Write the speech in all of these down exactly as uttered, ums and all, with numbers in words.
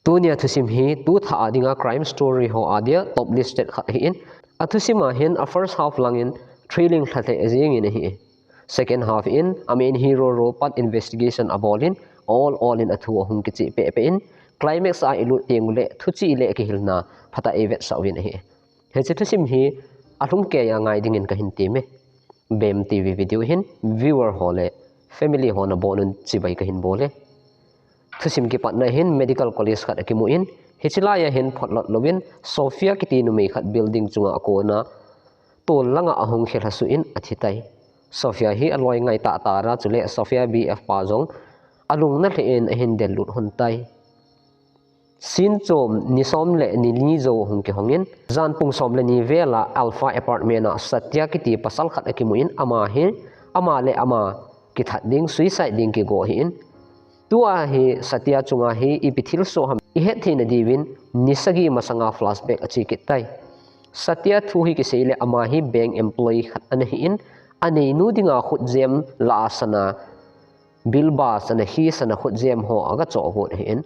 Tunia thusim hi tu thah a dinga crime story ho a dia top listed khat ahin, a thusim a hin a first half langin thrilling lha lheh jingin ahi. Second half in a main hero Ro pat investigation a bolin, all all in a thu ahung kichih peh peh in, climax a i lut teng uleh thuchih le kihilna phatah a i vetsah uvin ahi. Hiche thusim hi a lhung keiya ngai dingin kahin temme. Bem T V video hin viewer ho le family ho nabonun chibai kahin bole. Thusim kipatna hin medical college khat akimun, hiche laiya hin photlot louvin Sophia kiti numei khat building chunga akona tol langa ahung khelha suh in athi tai. Sophia hi aloi ngai tah tah a, chule Sophia B F pa jong alung na lheh in ahin del lut hon tai. Sin chom ni som le ni li jou ahung kihongin, jan pung som le ni vela Alpha apartment a Satya kiti pasal khat akimun, ama hi, ama le ama kithat ding, suicide ding kigo ahin. Tua hi Satya chunga hi ipi thilsoh ham i het theina diuvin ni sagi masanga flashback ache kit tai. Satya thu hi kisei le ama hi bank employee khat ana hin, aneinu dinga khutjem la a sana, bilba sana, hi sana khutjem ho aga choh got ahin.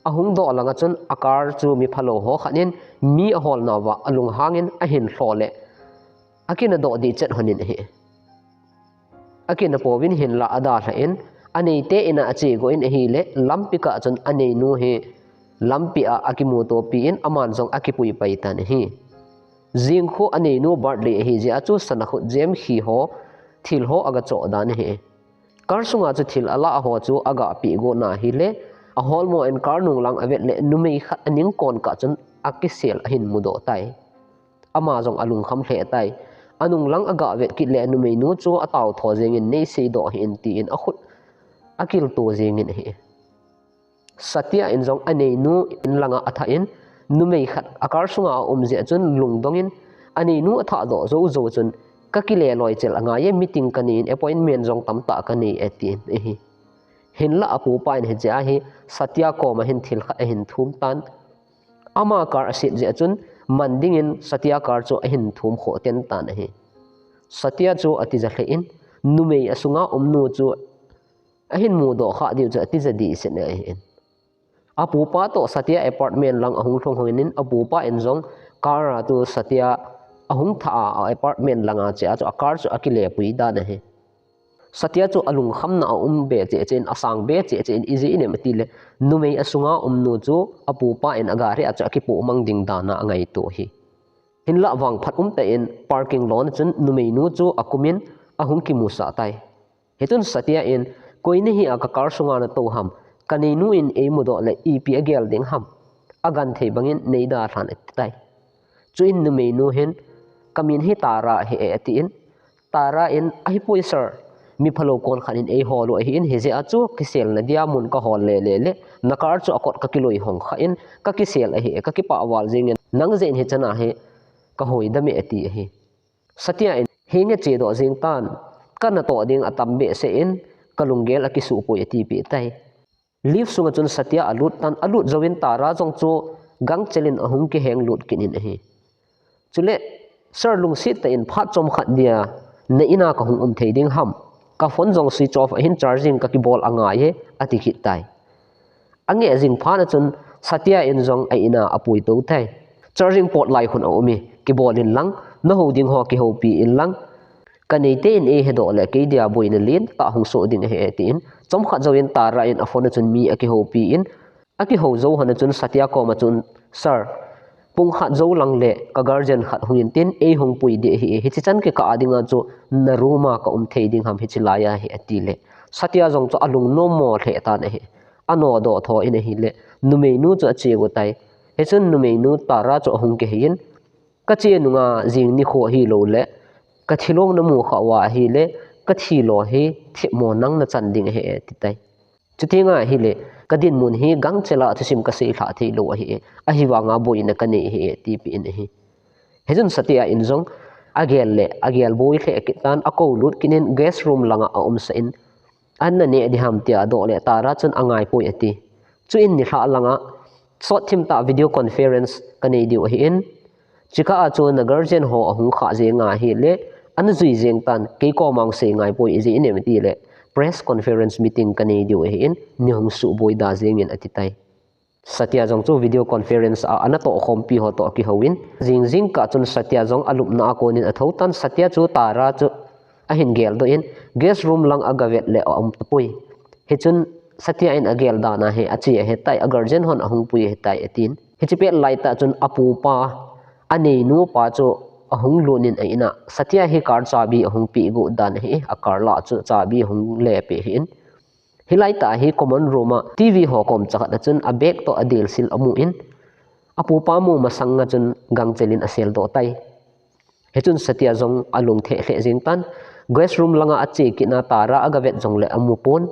Ahung doh langa chun a car chu mi phalou ho khat in mi ahol nauva alunghangin ahin lho le akina doh dih chet hon in ahi. Akina pouvin hinla adalhan, aneite ina ache go in ahile, lampi kah chun aneinu hi lampi a akimuto pi in aman jong akipui pai tan ahi. Jingkhu aneinu birthday ahi jeh a chu sana khutjem, hi ho, thil ho aga choh dan ahi. Car sunga chu thil alah ho chu aga peh go na hile, ahol mo in car nung lang avet le numei khat aning kon kah chun akisel ahin mudoh tai. Ama jong alungkham lheh tai. Anung lang aga vet kit le numeinu chu atao tho jengin, nei seidoh hih in tin akhut akilto jengin ahi. Satya in jong aneinu in langa athah in, numei khat a car sunga aum jeh chun lungdong in, aneinu athah doh jou jou chun, ka kile loi chel angai e, meeting kanei in, appointment jong tamtah kanei e, tin ahi. Hinlah apupa in hiche a hi Satya koma hin thil khat ahin thum tan. Ama car aset jeh chun man dingin Satya car chu ahin thum khoh ten tan ahi. Satya chu atija lheh in, numei asunga um nu chu ahin mudoh kha diu chu atija dih set ahi. Apupa toh Satya apartment lang ahung lhung hon in, apupa in jong car a chu Satya ahung thah a, a apartment langa che a chu a car chu akile pui dan ahi. Satya chu alungkhamna a um be cheh cheh in, asang be cheh cheh in, ijeh inem itile, numei asunga um nu chu apupa in a gari a chu akipoh mang ding dan a angaito ahi. Hinlah vangphat umtah in parking lot a chun numeinu chu akumin ahung kimusah tai. Hichun Satya in, "Koi nahi a ka car sunga natou ham? Kaneinu in eimudoh le ipi agel ding ham? Agenthei bangin neidalhan," ati tai. Chuin numeinu hin, "Kamin hi Tara ahi e," atin, Tara in, "Ahipoi sir, mi phalou kon khat in eihol u ahin, hijeh a chu kiselna dia mun kahol le le le, na car chu akot kakiloi hong kha in, kakisel ahi e, kakipah val jingin, nang jeh in hichan a hi kahoidam e," ati ahi. Satya in, "Hinge chedoh jing tan, kanatoh ding atam behseh in, kalunggel akisuh poi," atipeh tai. Lift sunga chun Satya alut tan, alut jouvin Tara jong chu gangchel in ahung kiheng lut kit in ahi. Chule, "Sir, lungset tah in phat chomkhat dia na in a kahung um thei ding ham? Ka phone jong switch off ahin, charging kakibol angai e," ati kit tai. Ange jing phat a chun Satya in jong a in a apui tou tai. "Charging port lai khun aum e, kibol in lang, nahou ding ho kihoupi in lang. Kaneite in eihedoh le kei dia boina lentah hung soh ding ahi e," tin, chomkhat jouvin Tara in a phone a chun mi akihoupi in, akihou jou hon a chun Satya koma chun, "Sir, pung khat jou lang le ka guardian khat hung intin, eihung pui ding ahi e, hichichan kikah a dinga chu na room a kaum thei ding ham hichelai a hi?" atile, Satya jong chu alungnom mo lheh tan ahi. Anodoh tho in ahile, numeinu chu ache got tai. Hichun numeinu Tara chu ahung kihei in, "Kache nunga jing nikho ahilou le, kathi long namu khah uva ahile, kathi lou hi themmo nang nachan ding ahi e," ati tai. Chuti nga ahile, "Kadinmun hi gangchel a thusim kasei lhah theilou ahi e, ahivanga boina kanei ahi e," atipeh in ahi. Hichun Satya in jong agel le, agel boi lheh kit tan, akou lut kit in guest room langa aumsah in, "An naneh ding ham?" tia adoh le, Tara chun, "Angaipoi," ati. Chuin nilhah langa sot thim tah video conference kanei diu ahin, "Chikah a chu na guardian ho ahung khah jeng ahile, ana jui jeng tan, kei koma hung sei ngaipoi, ijeh inem itile, press conference meeting kanei diu ahin, nei hung suboi da jeng in," ati tai. Satya jong chu video conference a ana tohkhompi ho toh akihou in, jing jingkah chun Satya jong alupna a konin athou tan. Satya chu Tara chu ahin geldoh in, guest room lang agavet le aum tapoi. Hichun Satya in agel dan ahi, ache ahitai, a guardian hon ahung pui ahitai atin. Hiche pet laitah chun apupa, aneinu pa chu ahung lut in a in a, Satya hi car chabi ahung peh got dan ahi, a car lah chu chabi ahung lepeh ahin. Hilai tah hi common room a TV ho kom chakhat a chun a bag toh adilsil amu in, apupa mu masang a chun gangchel in aseldoh tai. Hichun Satya jong alung theh lheh jeng tan, guest room langa ache kit na Tara agavet jongle amu pon.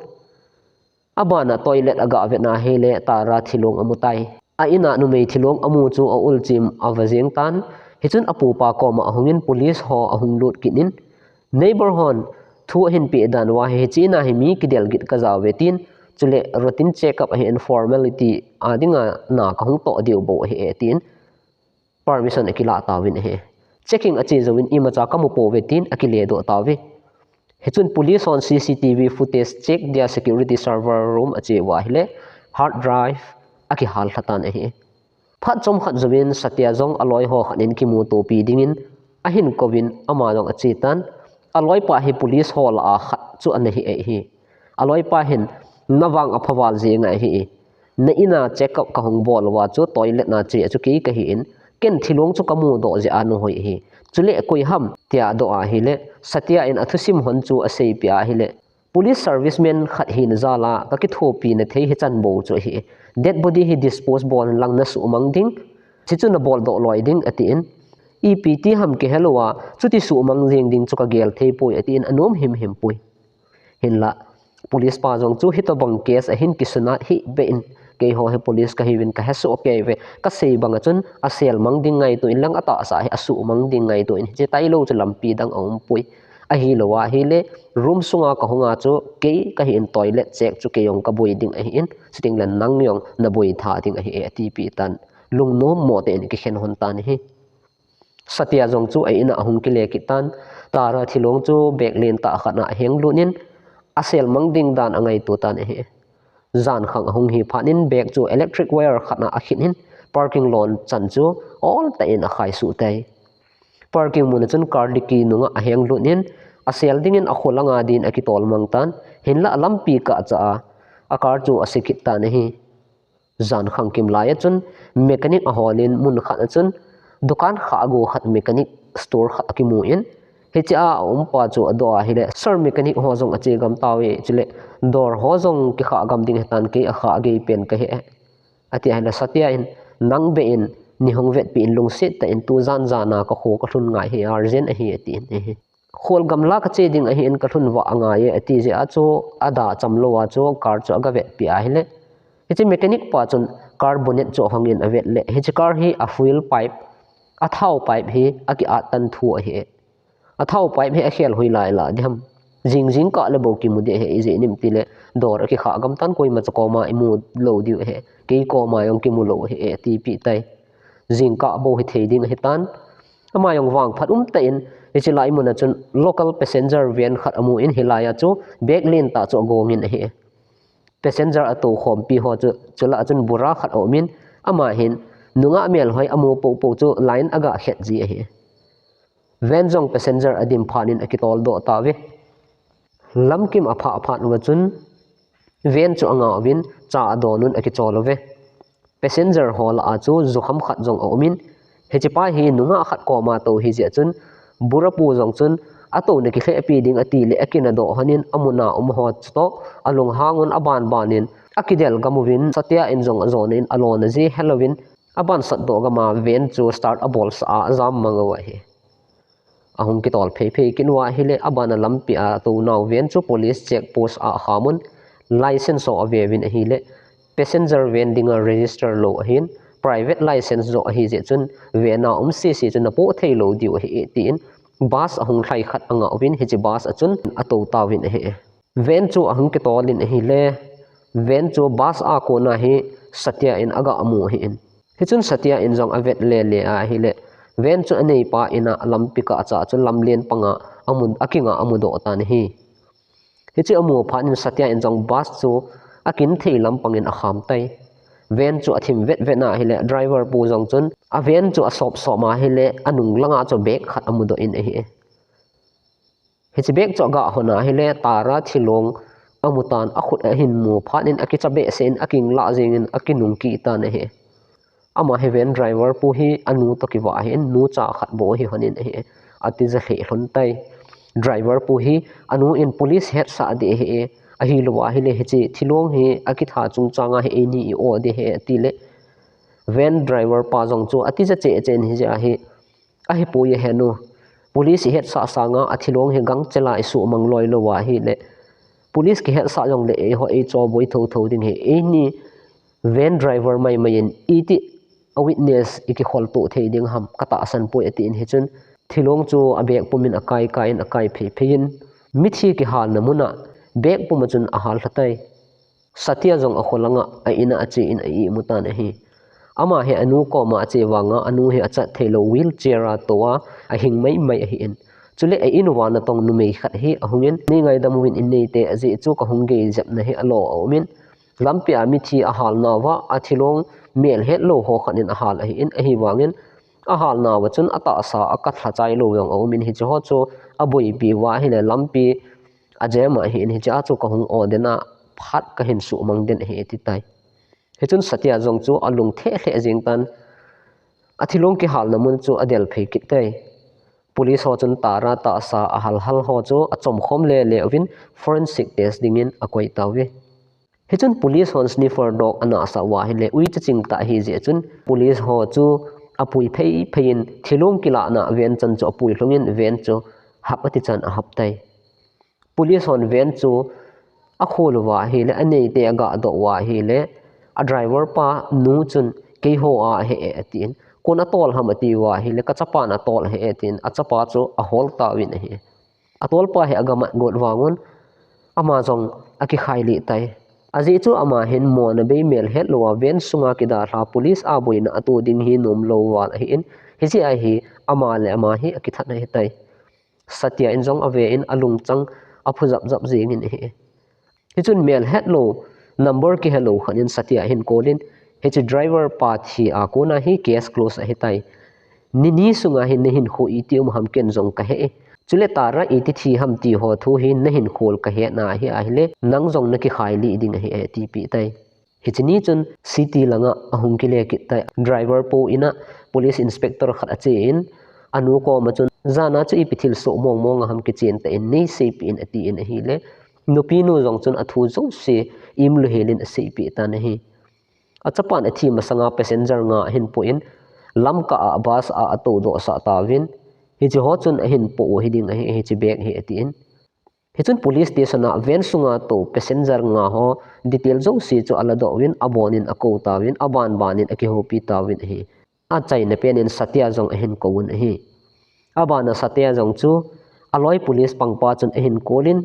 Abana toilet agavet na ahile Tara thilong amu tai. A in a numei thilong amu chu aulchim ava jeng tan. Hichun apupa koma ahungin police ho ahung lut kit in, neighbor hon thu ahin peh dan uva hiche in a hi mi kidel git kaja uve tin, chule routine check up ahin, formality a dinga na kahung toh diu bou ahi e tin, permission akilah tauvin ahi. Checking ache jouvin imacha kamu pouve tin akiledoh tauve. Hichun police hon CCTV footage check dia security server room ache uva ahile hard drive akihal lha tan ahi. Phat chomkhat jouvin Satya jong aloi ho khat in kimutopi dingin ahin kouvin ama jong ache tan. Aloipa hi police ho lah a khat chu ana hi ahi. Aloipa hin, navang aphaval jeng ahi. Na in a check up kahung bol uva chu toilet na che a chu kei kahi in, ken thilong chu kamudoh jeh a nahoi ahi. Chule koi ham tia adoh ahile, Satya in athusim hon chu aseipeh ahile, police serviceman khat hina jal a kakithopina thei hichan bou chu ahi. Dead body hi dispose bol lang nasuhmang ding, hichu naboldoh loi ding atin. Ipi ti ham kihelou a, chuti suhmang jeng ding chu kagel thei poi atin anom himhim poi. Hinla, police pa jong chu hitobang case ahin kisunat hih beh in, keiho hi police kahiuvin kahesoh kei uve, kasei banga chun asel mang ding ngaito in lang atahsa hi asuhmang ding ngaito in, hiche tailou chu lampi dang aumpoi. Ahilou ahile, room sunga kahunga chu kei kahi in toilet check chu kei jong kaboi ding ahi in, chutengle nang jong naboi tha ding ahi e atipeh tan. Lungnom mo tah in kikhen lhon tan ahi. Satya jong chu a in a ahung kile kit tan, Tara thilong chu bag lentah khat a ahenglut in, asel mang ding dan angaito tan ahi. Jankhang ahung hi phat in bag chu electric wire khat a akhin in, parking lot chan chu ol tah in akhaisuh tai. Parking mun a chun car dicky nunga ahenglut in, asel dingin akho langa din akitol mang tan, hinla lampi kah cha a, a car chu ase kit tan ahi. Jankhang kimlai a chun mechanic ahol in mun khat a chun dukan khago khat, mechanic store khat akimu in, hiche a aumpa chu adoh ahile, Sir, mechanic ho jong ache gam tauve, chule dawr ho jong kikhah gam ding ahitan, kei akhah gei pen kahi e, ati ahile Satya in, nang beh in neihung vetpeh in, lungset tah in tujan jan a kakho kalhun ngai hi, urgent ahi atin ahi. Khol gamla kache ding ahi in kalhun vah angai e ati jeh a chu adah chamlou a chu car chu agavetpeh ahile, hiche mechanic pa chun car bonnet chu ahong in avet le, hiche car hi a fuel pipe, athao pipe hi akiat tan thu ahi e. Athao pipe hi akhel hoilai lah diham. Jing jingkah le bou kimu ding ahi, ijeh inem itile dawr akikhah gam tan, koimacha koma imu lou diu ahi, kei koma jong kimu lou ahi e atipeh tai. Jingkah bou hithei ding ahitan. Ama jong vangphat umtah in, hiche lai mun a chun local passenger van khat amu in, hilai a chu bag lentah chu agong in ahi. Passenger atoukhompi ho chu, chulah a chun bura khat aum in, ama hin nungah melhoi amu poupou chu line agah khet ji ahi. Van jong passenger adim phat in akitoldoh tauve. Lamkim aphah phat uva chun van chu angah uvin, cha adon un akichol uve. Passenger ho lah a chu jukham khat jong aum in, hichepa hi nungah khat koma tou ahijeh chun, burapu jong chun atouna kilhehpi ding atile akinadoh lhon in, amuna um ho chutoh alunghang un, abanban in akidel gam uvin, Satya in jong ajon in alona ji helouvin, abansatdoh gam a van chu start abolsah a ajam mang u ahi. Ahung kitol pheiphei kit uva ahile, abana lampi a atounau van chu police check post a akham un, license ho aveuvin ahile, passenger van dinga register lou ahin, private license joh ahijeh chun van a um sese chu napoh theilou diu ahi e tin, bus ahung lhai khat angah uvin, hiche bus a chun atou tauvin ahi. Van chu ahung kitol in ahile, van chu bus a kona hi Satya in agah mu ahin. Hichun Satya in jong avet lele a ahile, van chu aneipa in a lampi kah cha chu lamlen panga amu, akingah amudoh tan ahi. Hiche amu phat in Satya in jong bus chu akin thei lampang in akham tai. van chu athim vet vet na ahile driver pu jong chun a van chu asop sop ma ahile anung langa chu bag khat amudoh in ahi. Hiche bag chu agah hon ahile Tara thilong amu tan, akhut ahin mu phat in akicha behseh in akinglah jeng in akinung kit tan ahi. Ama hi van driver pu hi anu toh kivah ahin, nu cha khat bou hi hon in ahi. Atija lheh lhon tai. Driver pu hi anu in police hetsah ding ahi. Ahilou ahile hiche thilong hi akitha chungchang a hi eini i o ding ahi atile van driver pa jong chu atija cheh cheh in hijeh a hi ahipoi ahen u. Police i hetsah sanga athilong hi gangchel a i suhmang loi lou ahile police kihetsah jongle eiho eicho boi tho tho ding ahi. Eini van driver mai mai in iti a witness i kikhol to thei ding ham katahsan poi atin hichun thilong chu a bag pum in akai kai in akai phei phei in mithi kihalna mun a bag pum a chun ahal lha tai. Satya jong akho langa a in a ache in a imu tan ahi. Ama hi anu koma ache vanga anu hi achat thei lou wheelchair a tou a ahing mai mai ahin. Chule a in uva natong numei khat hi ahung in, "Nei ngaidam uvin in neite, ajeh chu kahung gei jep na hi alo aum in, lampi a mithi ahal nauva athilong mel het lou ho khat in ahal ahin, ahivangin ahal nauva chun atahsa a katha chai lou jong aum in, hiche ho chu aboipi uva ahile lampi ajam ahin, hiche a chu kahung o den a phat kahin suhmang den ahi," ati tai. Hichun Satya jong chu alung theh lheh jeng tan, athilong kihalna mun chu adel phei kit tai. Police ho chun Tara tahsa ahal hal ho chu achom khom le le uvin forensic test dingin akoi tauve. Hichun police hon sniffer dog anasah uva ahile uicha ching tah ahi jeh chun police ho chu apui phei phei in thilong kilahna van chan chu apui lhung in van chu hap ati chan ahap tai. Police hon van chu akhol uva ahile, aneite agah doh uva ahile, a driver pa nu chun, "Keiho a ahi e," atin. "Kon atol ham?" ati uva ahile, "Kachapan atol ahi e," atin. Achapa chu ahol tauvin ahi. Atolpa hi agamat got vangun, ama jong akikhai lih tai. Ajeh chu ama hin mona bei mel het lou a van sunga kidalha police a boina ato ding hi nom lou val ahin, hijeh a hi ama le ama hi akithat ahi tai. Satya in jong ave in alungchang aphu jap jap jeng in ahi. Hichun mel het lou, number kihe lou khat in Satya ahin call in, "Hiche driver pa thi a kona hi case close ahi tai. Nini sunga hi nahinkho iti um ham ken jong kahe e. Chule Tara iti thi ham ti ho thu hi nahinkho kahe na ahi ahile, nang jong nakikhai lih ding ahi e," atipeh tai. Hiche ni chun city langa ahung kile kit tai. Driver pu in a police inspector khat ache in, anu koma chun, "Jana chu ipi thilsoh mong mong a ham kichen tah in neiseipeh in," atin ahile, nupi nu jong chun athu jouse imlu hel in aseipeh tan ahi. Achapan athi masanga passenger nga ahin poh in, lamkah a bus a atou doh sah tauvin, "Hiche ho chun ahin poh u hiding ahi, hiche bag hi," atin. Hichun police station a van sunga tou passenger nga ho detail jouse chu aladoh uvin, abon in akou tauvin, aban ban in akihoupi tauvin ahi. Achaina pen in Satya jong ahin kou un ahi. Abana Satya jong chu aloi police pangpa chun ahin call in,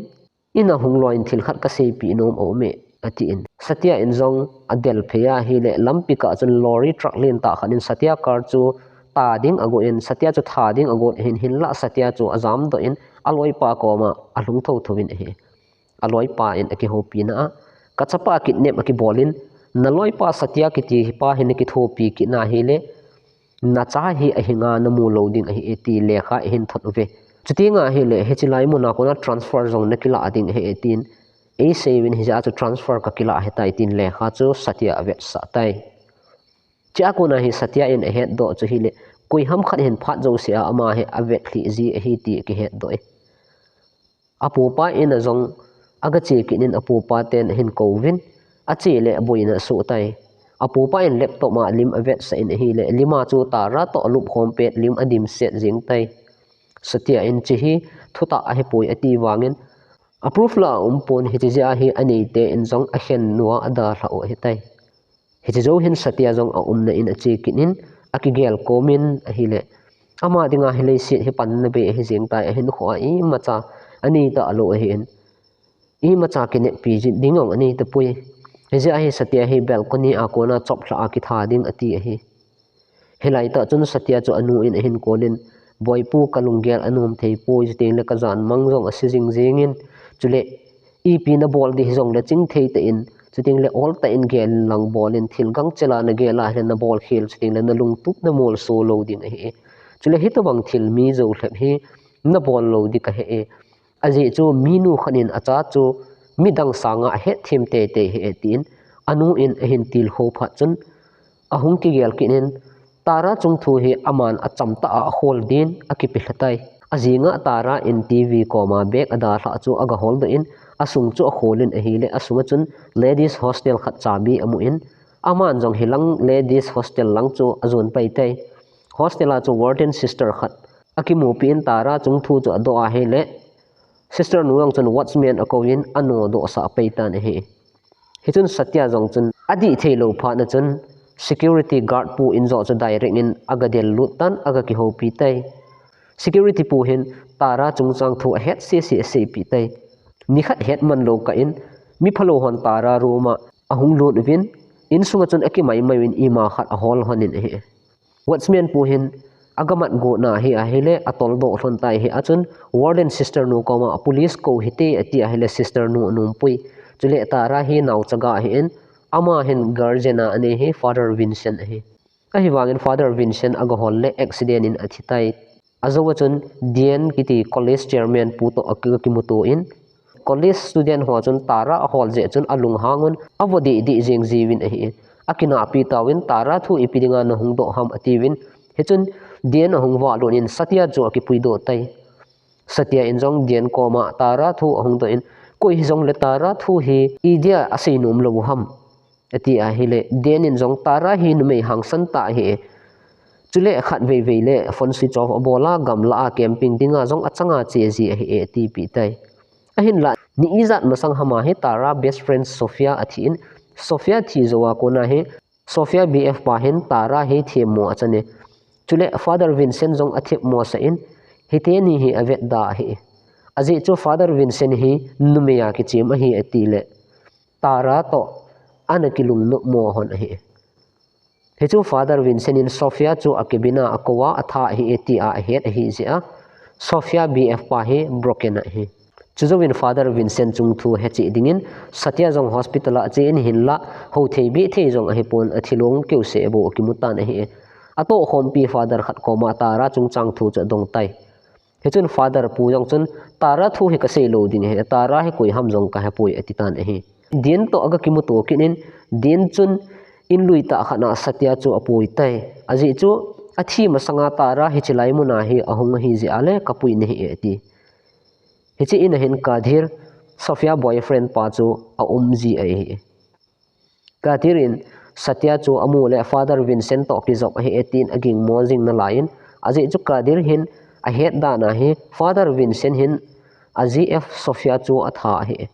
"In a hung loi in thil khat kaseipeh nom aum e," atin. Satya in jong adel phei a ahile, lampi kah chun lorry truck lentah khat in Satya car chu ta ding agot in, Satya chu tha ding agot ahin, hinlah Satya chu ajamdoh in, aloipa koma alhung thotho in ahi. Aloipa in akihoupina a, "Kachapa kidnap akibol in, naloipa Satya kiti pa hi nakithopi kit na ahile, nacha hi ahinga namu lou ding ahi e," ti lekha ahin thot uve. Chuti nga ahile, "Hiche lai muna kona transfer jong nakilah ding ahi e," tin, "Eisei uvin, hijeh a chu transfer kakilah ahitai," tin lekha chu Satya avetsah tai. Chua kona hi Satya in ahetdoh chu ahile, koi ham khat hin phat jouse a ama hi avetlhi ji ahi ti akihetdoh e. Apupa in a jong agache kit in apupa ten ahin kouvin, ache le aboina asoh tai. Apupa in laptop a lim avetsah in ahile, lim a chu Tara toh alupkhom pet lim adimset jeng tai. Satya in hiche hi thutah ahipoi ati vangin, a proof la aumpon, hiche jeh a hi aneite in jong akhen nua adalhah u ahitai. Hiche jou hin Satya jong aumna in ache kit in, akigel kom in ahile, ama dinga hi leiset hi panna bei ahi jeng tai, ahinkho a imacha anei talou ahin, imacha kineppi ding jong anei tapoi. Hijeh a hi Satya hi balcony a kona choplhah a kitha ding ati ahi. Hilai tah chun Satya chu anu in ahin call in, "Boipu, kalunggel anom thei poi, chuteng le kajan mang jong ase jing jeng in, chule ipi nabol ding hijongle chingthei tah in Chuting le oltah in gel lang bol in, thil gangchel a nagel a hile nabol khel chuting le nalungtup namolso lou ding ahi. Chule hitobang thil mi jou lhep hi nabol lou ding kahe e. Ajeh chu minu khat in acha chu midang sanga ahetthem teitei ahi e tin anu in ahin tilkhou phat chun ahung kigel kit in Tara chungthu hi aman achamtah a akhol din akipe lha tai. Ajing a Tara in TV koma bag adalhah chu agahol doh in asung chu akhol in ahile asunga chun ladies hostel khat chabi amu in aman jong hilang ladies hostel lang chu ajon pai tai. Hostel a chu warden sister khat akimupi in Tara chungthu chu adoh ahile sister nu jong chun watchman akouvin anodohsah pai tan ahi. Hichun Satya jong chun adih theilou phat na chun security guard pu in joh chu direct in agadel lut tan agakihoupi tai. Security pu hin Tara chungchang thu ahet sese aseipi tai. Nikhat hetman lou kah in miphalou hon Tara room a ahung lut uvin insunga chun akimaimai uvin ima khat ahol lhon in ahi. Watchman pu hin agamat gotna hi ahile atoldoh lhon tai hi achun warden sister nu koma police kou hite ati ahile sister nu anompui. Chule Tara hi naochaga ahin ama hin guardian a anei hi Father Vincent ahi. Ahivangin Father Vincent agahol le accident in athi tai. Ajou a chun Dean kiti college chairman pu toh akimuto in college student ho chun Tara ahol jeh chun alunghang un avo dehdeh jeng jiuvin ahi. Akinahpi tauvin Tara thu ipi dinga nahung doh ham atiuvin hichun Dean ahung valut in Satya chu akipuidoh tai. Satya in jong Dean koma Tara thu ahung doh in koi hijongle Tara thu hi idia aseinom lou ham ati ahile Dean in jong Tara hi numei hangsan tah ahi. Chule khatvei vei le phone switch off abol a gamla a camping dinga jong achanga che ji ahi atipi tai. Ahinla ni ijat masang hama hi Tara best friend Sophia athi in Sophia thi jou a kona hi Sophia BF pa hin Tara hi themmo achan e. Chule Father Vincent jong athemmo sah in hiteni hi avetda ahi. Ajeh chu Father Vincent hi numei a kichem ahi atile Tara toh ana kilungnopmo lhon ahi. Hichu Father Vincent in Sophia chu akibina akouva atha ahi tia ahet ahi jeh a Sophia BF pa hi broken ahi. Chujouvin Father Vincent chungthu hecheh dingin Satya jong hospital a ache in hinla houthei bethei jong ahipon athilong keuseh bou akimu tan ahi. Atohkhompi Father khat koma Tara chungchang thu chu adong tai. Hichun Father pu jong chun Tara thu hi kasei lou ding ahi, Tara hi koi ham jong kahepoi ati tan ahi. Dean toh agakimuto kit in Dean chun in lui tah khat a Satya chu apui tai. Ajeh chu athi masanga Tara hiche lai muna hi ahung ahi jeh a le kapui nahi e ati. Hiche in a hin Kadhir, Sophia boyfriend pa chu aum ji ahi. Kadhir in Satya chu amu le Father Vincent toh kijop ahi e tin agingmo jing nalai in ajeh chu Kadhir hin ahet dan a hi Father Vincent hin a GF Sophia chu atha ahi.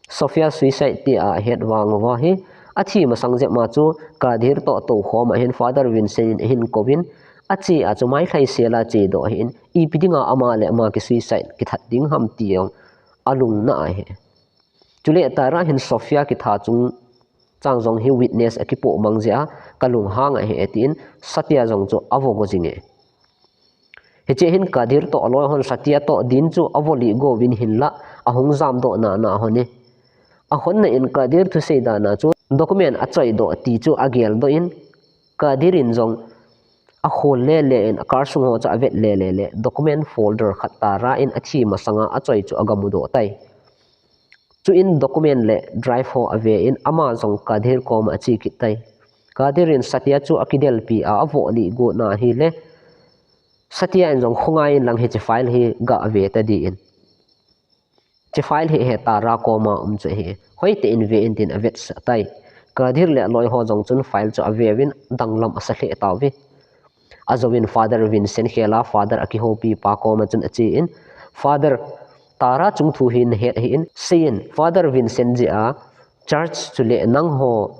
Sophia suicide tia ahet vang uva hi athi masang jep ma chu Kadhir toh toukhom a hin Father Vincent in ahin kouvin ache a chu mailhai sel a chedoh ahin ipi dinga ama le ama kisuicide kithat ding ham ti jong alungna ahi. Chule Tara hin Sophia kitha chungchang jong hi witness akipoh mang jeh a kalunghang ahi atin Satya jong chu avogo jinge. Hiche hin Kadhir toh aloi hon Satya toh Dean chu avo lih go uvin hinla ahung jamdoh nana hon e. Ahonna in Kadhir thusei dan a chu document achoidoh ti chu ageldoh in Kadhir in jong akhol lele in a car sung ho chu avet lele le document folder khat Tara in athi masanga achoi chu agamudoh tai. Chuin document le drive ho ave in ama jong Kadhir koma ache kit tai. Kadhir in Satya chu akidelpi a avoh lih gotna ahile Satya in jong khongai in lang hiche file hi gave tadin. Hiche file hi he Tara koma um chu ahi. Hoitah in ve in tin avetsah tai. Kadhir le aloi ho jong chun file chu aveuvin danglam asa lheh tauve. Ajouvin Father Vincent khela Father akihoupi pa koma chun ache in Father Tara chungthu hi nahet ahin seiyin Father Vincent jeh a church chule nangho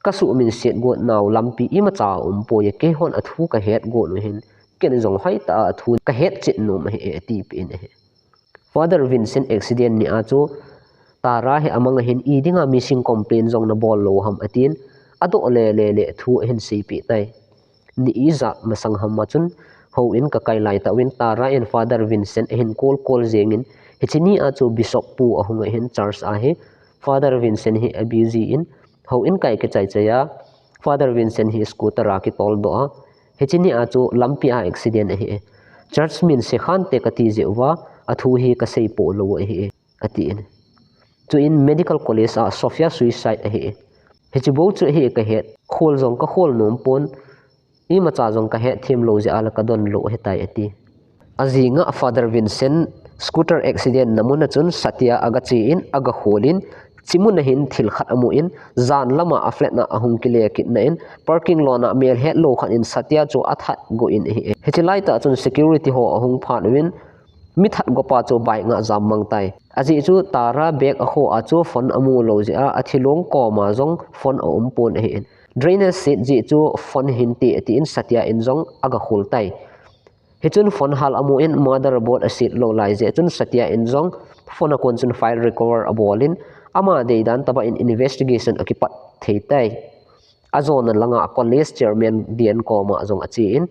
kasuhminset got nau lampi imacha aumpoi e, keihon athu kahet got u hin ken jong hoitah a athu kahet chet nom ahi e atipeh in ahi. Father Vincent accident ni a chu Tara hi amang ahin idinga missing complaint jong nabol lou ham atin adoh lele le thu ahin seipeh tai. Ni ijat masang ham a chun houin kakai laitah uvin Tara in Father Vincent ahin call call jengin hiche ni a chu Bishop pu ahung ahin church a hi Father Vincent hi abusy in, houin kai kichai chai a, Father Vincent hi scooter a kitol doh a, hiche ni a chu lampi a accident ahi e. Church min sekhante kati jeh uva, athu hi kasei poh lou ahi e, atin. Chuin medical college a Sofia suicide ahi e. Hiche bou chu ahi kahet, khol jong kakhol nom pon, imacha jong kahet them lou jeh a la kadon lou ahitai ati. Ajing a Father Vincent scooter accident na mun a chun Satya agache in, agakhol in, hiche mun a hin thil khat amu in, jan lam a a flat na ahung kile kit na in, parking lot a mel het lou khat in Satya chu athat go in ahi e. Hiche laitah chun security ho ahung phat uvin, mi that gopa chu bike nga jam mang tai. Ajeh chu Tara bag akho a chu phone amu lou jeh a, athilong koma jong phone aum pon ahi in. Drainage seat jeh chu phone hinte atin Satya in jong agakhol tai. Hichun phone hal amu in motherboard aset lou lai jeh chun Satya in jong phone a kon chun file recover abol in, ama deidan tobang in investigation akipat thei tai. Ajona langa college chairman Dian koma jong ache in,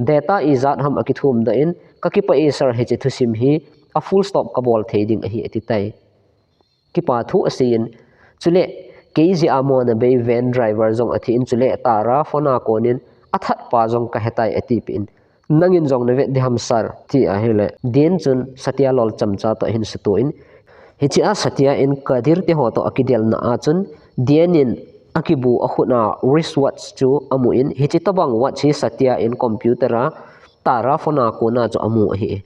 data ijat ham akithum doh in, kakipah e sir, hiche thusim hi a full stop kabol thei ding ahi ati tai. Kipa thu asei in, chule kei jeh a mona bei van driver jong athi in, chule Tara phone a kon in athat pa jong kahetai atipeh in, nangin jong navet ding ham sir, ti ahile Dian chun Satya lolcham cha toh ahin suto in, hiche a Satya in Kadir te ho toh akidelna a chun Dian in akibu akhut a wristwatch chu amu in, hiche tobang watch hi Satya in computer a Tara phone a kona chu amu ahi.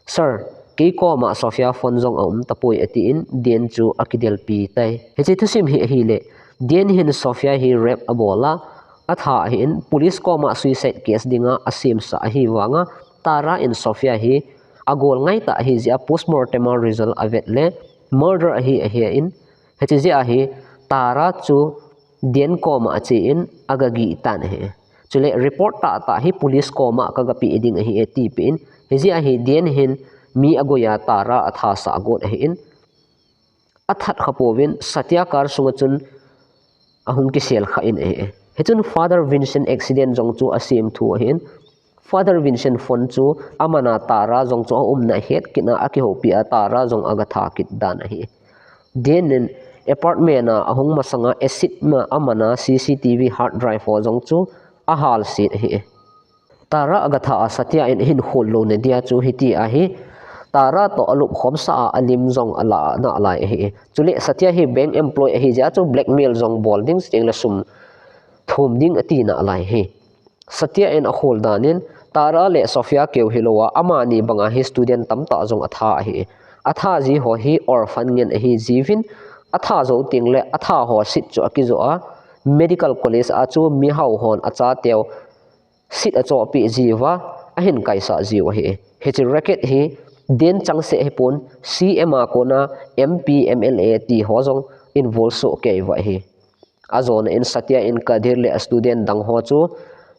Sir, kei koma Sofia phone jong aum tapoi atin Dian chu akidelpi tai. Hiche thusim hi ahile, Dian hin Sofia hi rape abol a, atha ahin, police koma suicide case dinga asemsa ahi vanga, Tara in Sofia hi agol ngai tah ahi jeh a postmortem a result avet le murder ahi ahi in, hiche jeh a hi Tara chu Dian koma ache in agagih tan ahi. Chule report tahtah hi police koma kagapeh ding ahi atipeh in, hijeh a hi Dian hin mi agoi a Tara athasah got ahi in, athat kha pouvin Satya car sunga chun ahung kisel kha in ahi. Hichun Father Vincent accident jong chu asem thu ahi in, Father Vincent phone chu aman a Tara jong chu aumna ahet kit a, akihoupi a Tara jong agatha kit dan ahi. Dian in apartment a ahung masanga acid ma aman a C C T V hard drive ho jong chu ahal set ahi. Tara agatha a Satya in ahin khol louna dia chu hiti ahi. Tara toh alupkhomsa a alim jong ala nalai ahi. Chule Satya hi bank employee ahi jeh a chu blackmail jong bol ding, chuteng le sum thum ding ati nalai ahi. Satya in akhol dan in, Tara le Sofia keu hilou a, amani banga hi student tamtah jong atha ahi. Atha ji ho hi orphan ngen ahi jiuvin, atha jou teng le atha ho seat chu akijoh a, medical college a chu mihao hon achateu seat achohpeh jiuva, ahin kaisah jiu ahi. Hiche racket hi Dian changseh hipon, C M a kona M P, M L A ti ho jong involve soh kei uva ahi. Ajona in Satya in Kadir le a student dang ho chu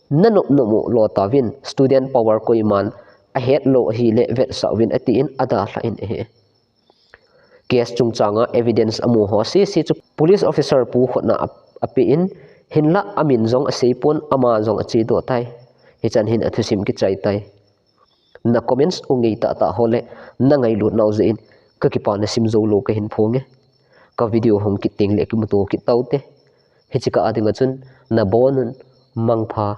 nanop nop u lo tauvin, student power koiman ahet lou ahile vetsah uvin atin adalha in ahi. Case chungchanga evidence amu ho sese chu police officer pu khutna a, ape in, hinlah amin jong asei pon, ama jong ache doh tai. Hichan hin athusim kichai tai. Na comments u ngei tahtah ho le na ngailut nau jeh in kakipa na sim jou lou kahin phong e. Ka video hung kit teng le kimuto kit taute. Hiche kah a dinga chun nabon un mangpha.